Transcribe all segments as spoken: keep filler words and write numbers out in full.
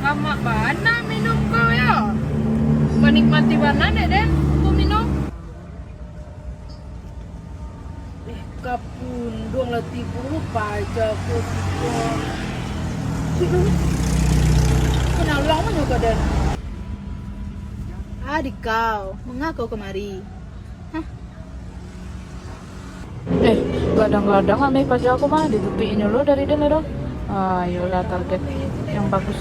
Lamak bana minum kau yo. Banikmati bana dek den, kau minum. Eh, kapunduang lah tibo paja ko tibo. Cik lu. Kena ulang manyo ka den. Adik kau, manga kau kamari? Hah? Eh, gadang-gadang ameh paja ko mah, ditutuiknyo lo dari den tu. Ah, iyolah, target yang bagus.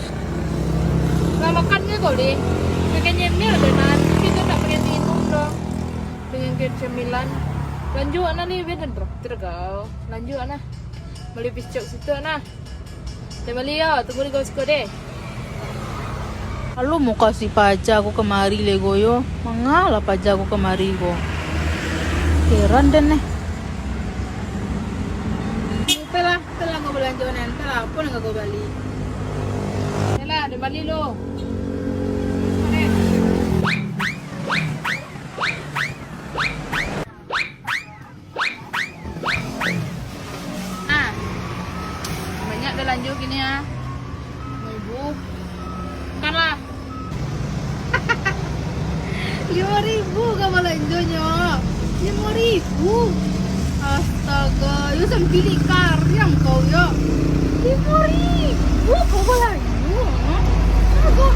Lah makan ke kau, Dek? Pakai nyemil, benar. Kita tak pakai minum doh. Dengan ke cemilan. Lanjut, nah, ni, beda traktir kau. Lanjut, nah. Bali piscok situ, nah. Dah bali yo, tunggu di kau siko deh. Lalu mukasuik paja ko kamari lego yo. Mangalah paja ko kamari ko. Heran den neh. Entahlah, entahlah kau balanjo nan, entahlah apo nan kau bali. Yalah, dah bali lo. Ah. Banyak balanjo kini ah. Limo ribu. Makanlah. Limo ribu ka balanjonyo. Limo ribu. Astaga, yo sampilik kariang kau yo. Limo ribu kau balanjo. Astaga.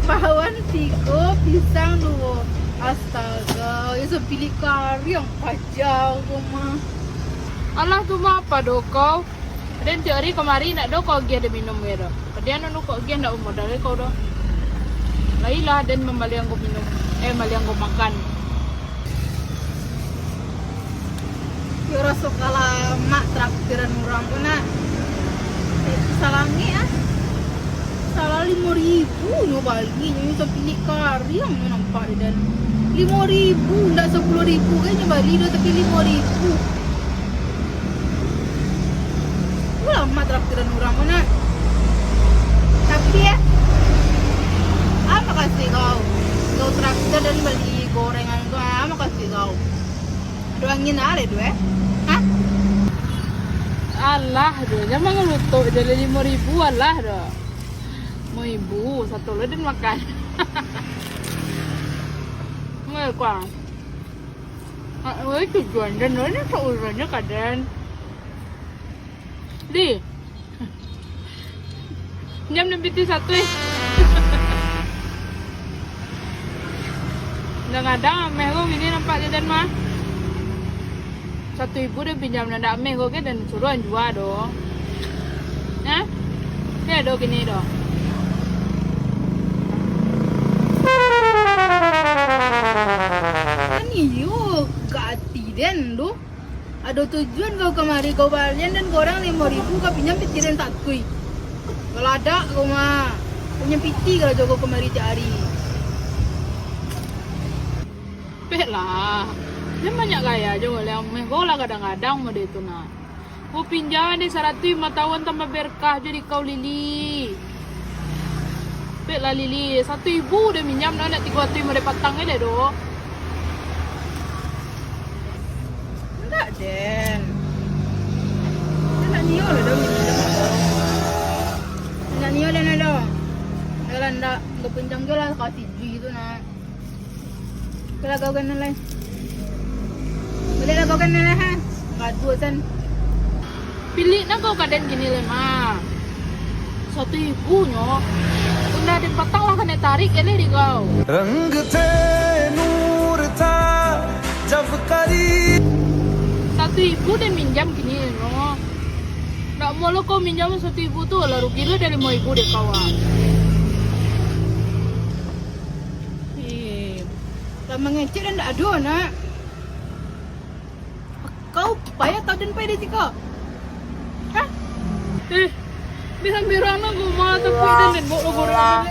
Bakwan tigo, pisang duo. Astaga, yo sampilik kariang paja ko mah. Alah, tu mah apa doh kau? Den tiok ari kamari nak doh kau agiah den minum ge doh. Padian anu kau agiah ndak bamodal kau doh. Lahilah den mambalian kau minum, eh, mambalian kau makan. Yo raso kalamak traktiran urang ko nak. Eh, salangik ah. Salah limo ribu nyo bali, nyo sampilik kariang nyo nampak di den. Limo ribu, ndak sapuluah ribu kan nyo bali doh, tapi limo ribu. Lamak traktiran urang ko nak. Tapi eh, ah, makasih kau. Kau traktir den bali gorengan ko, ah, makasih kau. Ado angin ah, lai tu eh. Hah? Alah doh, jan mangalutok jo limo ribu, alah doh. Limo ribu, satu lo den makan. Nggak kuah. Ah, weh, tujuan den, ini seurangnya ka den. Di. Pinjam den pitih satu, eh. Kadang-kadang ameh ko bini nampak di den mah. Satu ribu den pinjam, nan dak ameh ko ge den suruah jua doh. Hah? Ke ado kini doh. Kan iyo, gak ati den doh. Ado tujuan kau kamari, kau balian den goreng limo ribu, kau pinjam pitih den satui. Kalau ado, kau mah, pinjam pitih kalau jago kamari tiok ari. Pek lah. Jan banyak gaya jo, lah ameh kau lah kadang-kadang mode tu nah. Kau pinjam deh saratuih, limo taun tambah berkah jo di kau, Lili. Pek lah, Lili, satu ribu den minjam dah, nak tigo ratuih mode patang aja doh. Ndak, den. Den ndak nio lah doh minjam. Ndak nio lah doh. Dah lah, ndak, ndak pinjam ke lah, kasih ji tu nak. Kalau kau kenal lai. Boleh lah kau kenal lai, ha? Gaduh san. Pilik nah kau ka den kini lai mah. Satu ribu nyo. Tunda den patang lah kanai tarik kali di kau. Rang the noor tha jab kari. Satu ribu den minjam kini nyo. Ndak mau lo kau minjam satu ribu tu, lah rugi lo dari limo ribu dek kau ah. Eh, lah mangecek dan ndak ado, nak. Kau payah tau den pai dari siko? Hah? Eh, bilang-bilang lah kau mah, tapi den den bawa lo goreng.